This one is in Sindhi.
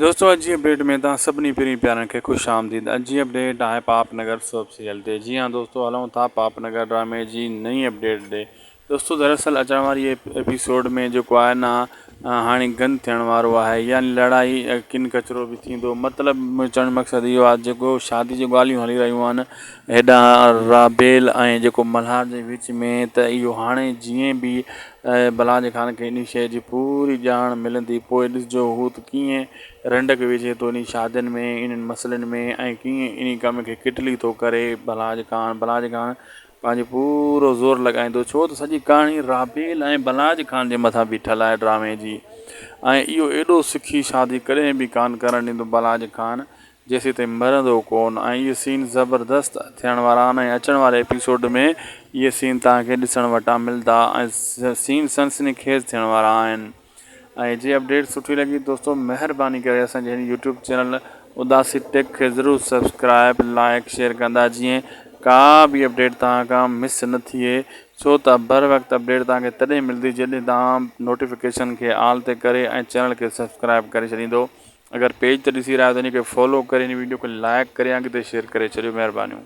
دوستو اڄ جي اپڊيٽ ۾ توهان سڀني پرين پيارن کي خوش آمديد اڄ جي اپڊيٽ آهي پاپ نگر سوپ سيريل تي جي ها دوستو هلون ٿا پاپ نگر ڊرامي جي نئين اپڊيٽ ڏي دوستو دراصل اچڻ واري ايپيسوڊ ۾ جيڪو آهي نه هاڻي گند ٿيڻ وارو آهي يعني لڙائي ڪن ڪچرو به ٿيندو مطلب چوڻ جو مقصد اهو آهي جيڪو شادي جون ڳالهيون هلي رهيون آهن هيڏانهن رابيل ۽ جيڪو ملهار جي وچ ۾ ته اهو هاڻي جيئن به بلاج خان کي انهي شيء جي پوري ڄاڻ ملندي پوء ڏسجو هو ته ڪيئن رنڊڪ وجهي ٿو انهي شادين ۾ انهن مسئلن ۾ ۽ ڪيئن انهي ڪم کي ڪٽلي ٿو ڪري بلاج خان بلاج خان پنهنجو پورو زور لڳائيندو ڇو ته سڄي ڪهاڻي رابيل ۽ بلاج خان جي مٿان بيٺل آهي ڊرامي جي ۽ اهو ايڏو سکي شادي ڪڏهن به ڪانه ڪرڻ ڏيندو بلاج خان جيسيتائين مرندو ڪون ۽ اهي سين زبردست ٿيڻ وارا آهن ۽ اچڻ واري ايپيسوڊ ۾ اهي سين توهان کي ڏسڻ وٽان ملدا ۽ سين سنسني خيز ٿيڻ وارا آهن ۽ جي اپڊيٽ سٺي لڳي دوستو مهرباني ڪري اسان جي هن يوٽيوب چينل اداسي ٽيڪ کي ضرور سبسڪرائب لائڪ شيئر ڪندا جيئن ڪا به اپڊيٽ توهان کان مس نه ٿئي ڇو ته بر وقت اپڊيٽ توهان کي تڏهن ملندي جڏهن توهان نوٽيفڪيشن کي آل تي ڪري ۽ چينل کي سبسڪرائب ڪري ڇڏيندو اگر پيج تي ڏسي رهيا آهيو ته ان کي فالو ڪري هن ويڊيو کي لائڪ ڪري اڳتي شيئر ڪري ڇڏيو مهربانيون.